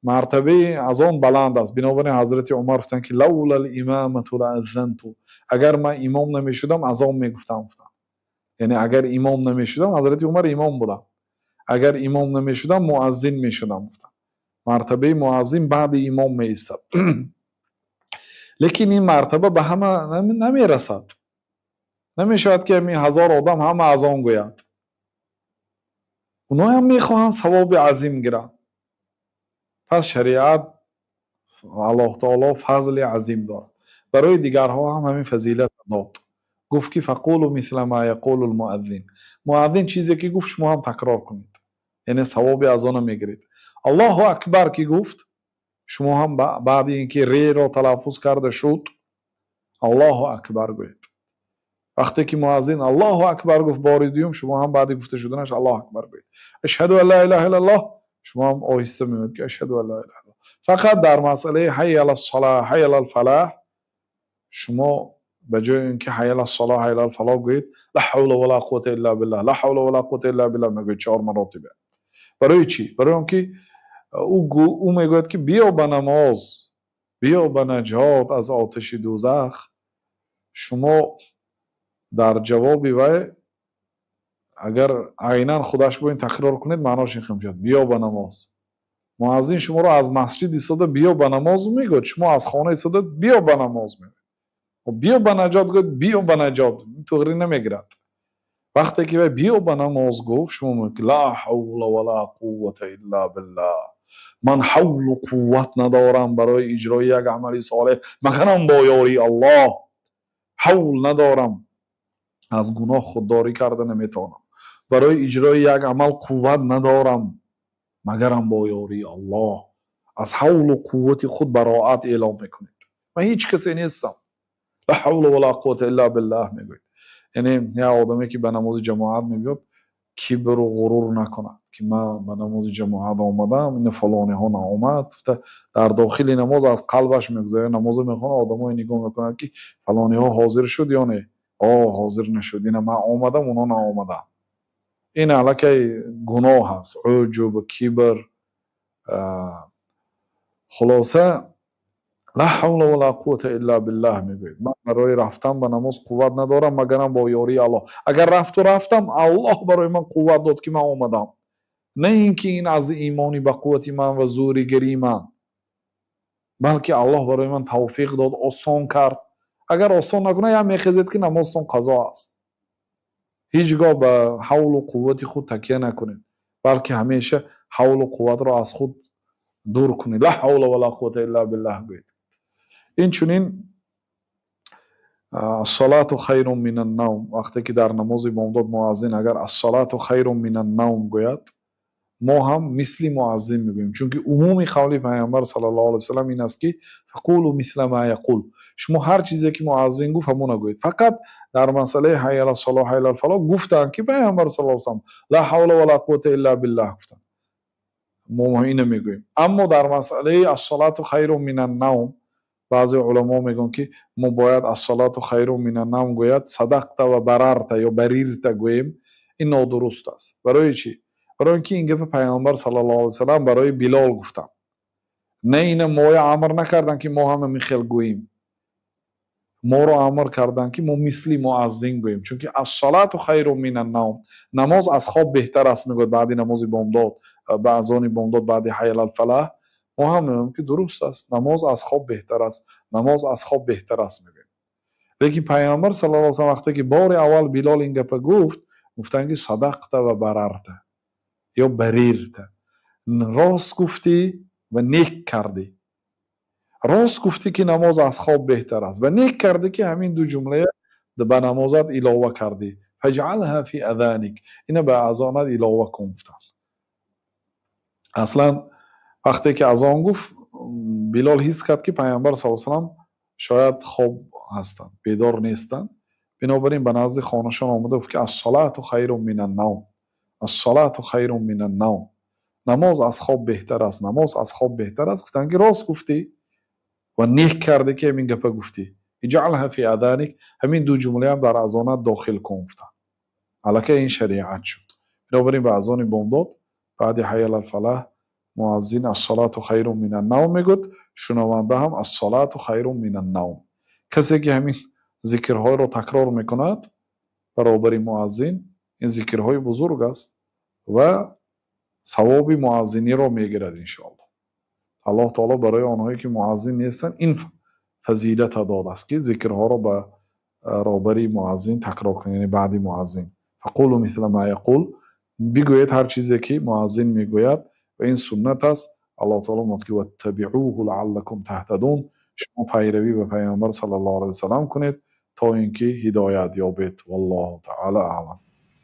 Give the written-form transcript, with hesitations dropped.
Мартабаи азон баланд аст. Бинобар ин Ҳазрати Умар гуфтанд, ки لولا الإمامة لأذنت, агар ман имом намешудам, азон мегуфтам, гуфтам. Яъне агар имом намешудам, Ҳазрати Умар имом будам, агар имом намешудам, муаззин мешудам, гуфтам. Мартабаи муаззин баъди имом меистад, лекин ин мартаба ба ҳама намерасад. Намешавад, ки ҳамин 1000 одам ҳама азон гӯяд. Онҳоям мехоҳанд савоби азим гиранд. Пас шариат, Аллоҳ таоло фазли азим дорад, барои дигарҳо ҳам ҳамин фазилат дод. Гуфт, ки فقولوا مثل ما يقول المؤذن, муаззин чизе ки гуфт, шумо ҳам такрор кунед, яъне савоби азона мегиред. Аллоҳу акбар ки гуфт, шумо ҳам баъди ин ки реро талаффуз карда шуд, Аллоҳу акбар гӯед. Вақте ки муаззин Аллоҳу акбар гуфт бори дуюм, шумо ҳам баъди гуфта шуданаш Аллоҳу акбар гӯед. أشهد أن لا إله إلا الله, шумо ҳам оҳиста мегӯед, ки أشهد أن لا إله إلا الله. Фақат дар масъалаи حي على الصلاة, حي على الفلاح, шумо ба ҷои ин ки حي على الصلاة, حي على الفلاح гӯед, لا حول ولا قوة إلا بالله, لا حول ولا قوة إلا بالله мегӯед чор маротиба. Барои чӣ? Барои он ки ӯ мегӯяд, ки биё ба намоз, биё ба наҷот аз оташи дӯзах. Шумо дар ҷавоби вай агар айнан худаш бо ин такрор кунед, маънош ин хел мешавад: биё ба намоз. Муаззин шуморо аз масҷид истода биё ба намоз мегӯяд, шумо аз хона истода биё ба намоз мегӯяд. Биё ба наҷот гӯяд, биё ба наҷот туғрӣ намегирад. Вақте ки вай биё ба намоз гуфт, шумо мегӯед, ки لا حول ولا قوة إلا بالله, ман ҳавлу қувват надорам барои иҷрои як амали солеҳ, магарам бо ёрии Аллоҳ. Ҳавл надорам, аз гуноҳ худдорӣ карда наметавонам, барои иҷрои як амал қувват надорам, магарам бо ёрии Аллоҳ. Аз ҳавлу қуввати худ бароат эълом мекунед. Ман ҳеҷ касе нестам, لا حول ولا قوة إلا بالله мегӯед. Яъне як одаме, ки ба намози ҷамоат мебиёд, кибру ғурур накунад, ки ман ба намози ҷамоат омадам, ина фалониҳо наомад, гуфта дар дохили намоз аз қалбаш мегузарад. Намозо мехонад, одамое нигоҳ мекунад, ки фалониҳо ҳозир шуд ё не. О, ҳозир нашуд, ина ман омадам, онҳо наомаданд. Ин аллакай гуноҳ аст, уҷуб, кибр. Хулоса, لا حول ولا قوة إلا بالله мегӯед. Ман барои рафтан ба намоз қувват надорам, магарам бо ёрии Аллоҳ. Агар рафту рафтам, Аллоҳ барои ман қувват дод, ки ман омадам, на ин ки ин аз имони ба қуввати ман ва зӯригарии ман, балки Аллоҳ барои ман тавфиқ дод, осон кард. Агар осон накунад, як мехезед, ки намозтон қазо аст. Ҳеҷ гоҳ ба ҳавлу қуввати худ такя накунед, балки ҳамеша ҳавлу қувватро аз худ дур кунед, لا حول ولا قوة إلا بالله гӯед. Инчунин الصلاة خير من النوم, вақте ки дар намози бомдод муаззин агар الصلاة خير من النوم гӯяд, мо ҳам мисли муаззин мегӯем, чунки умуми қавли Пайғамбар صلى الله عليه وسلم ин аст, ки فقولوا مثل ما يقول, шумо ҳар чизе ки муаззин гуфт, ҳамона гӯед. Фақат дар масъалаи حي على الصلاة, حي على الفلاح гуфтанд, ки Пайғамбар صلى الله عليه وسلم لا حول ولا قوة إلا بالله гуфтанд, мо ина мегӯем. Аммо дар масъалаи الصلاة خير من النوم баъзе уламо мегӯянд, ки мо бояд الصلاة خير من النوم гӯяд, صدقت وبررت ё بررت гӯем. Ин нодуруст аст. Барои чӣ? Барои ин ки ин гапи Пайғамбар صلى الله عليه وسلم барои Билол гуфтанд, на ина моя амр накарданд, ки мо ҳам ҳамин хел гӯем. Моро амр карданд, ки мо мисли муаззин гӯем, чунки الصلاة خير من النوم, намоз аз хоб беҳтар аст, мегӯяд баъди намози бомдод, ба азони бомдод, баъди حي على الفلاح. Мо ҳам мегӯем, ки дуруст аст, намоз аз хоб беҳтар аст, намоз аз хоб беҳтар аст мегӯем. Лекин Пайғамбар صلى الله عليه وسلم вақте ки бори аввал Билол ин гапа гуфт, гуфтанд, ки صدقت وبررت ё بررت, рост гуфтӣ ва нек кардӣ. Рост гуфтӣ, ки намоз аз хоб беҳтар аст, ва нек кардӣ, ки ҳамин ду ҷумлая ба намозат илова кардӣ. فاجعلها في آذانك, ина ба азонат илова кун, гуфтанд. Аслан вақте ки азон гуфт, Билол ҳис кард, ки Пайғамбар صلى الله عليه وسلم шояд хоб ҳастанд, бедор нестанд. Бинобар ин ба назди хонашон омада гуфт, ки الصلاة خير من النوم, الصلاة خير من النوم, намоз аз хоб беҳтар аст, намоз аз хоб беҳтар аст. Гуфтанд, ки рост гуфтӣ ва нек кардӣ, ки ҳамин гапа гуфтӣ. اجعلها في آذانك, ҳамин ду ҷумлаам дар азонат дохил кун, гуфтанд. Аллакай ин шариат шуд. Бинобар ин ба азони бомдод баъди حي على الفلاح. Муаззин "الصلاة خير من النوم" мегӯяд, шунаванда ҳам "الصلاة خير من النوم". Касе ки ҳамин зикрҳоро такрор мекунад баробари муаззин, ин зикрҳои бузург аст ва савоби муаззиниро мегирад, иншоаллоҳ. Аллоҳ таоло барои онҳое ки муаззин нестанд, ин фазилата додааст, ки зикрҳоро ба баробари муаззин такрор кунед, яъне баъди муаззин. "فقولوا مثل ما يقول", бигӯед ҳар чизе ки муаззин мегӯяд, ва ин суннат аст. Аллоҳ таоло мегӯяд ки "واتبعوه لعلكم تهتدون", шумо пайравӣ ба Пайғамбар саллаллоҳу алайҳи васаллам кунед, то ин ки ҳидоят ёбед. Валлоҳу таъала аълам.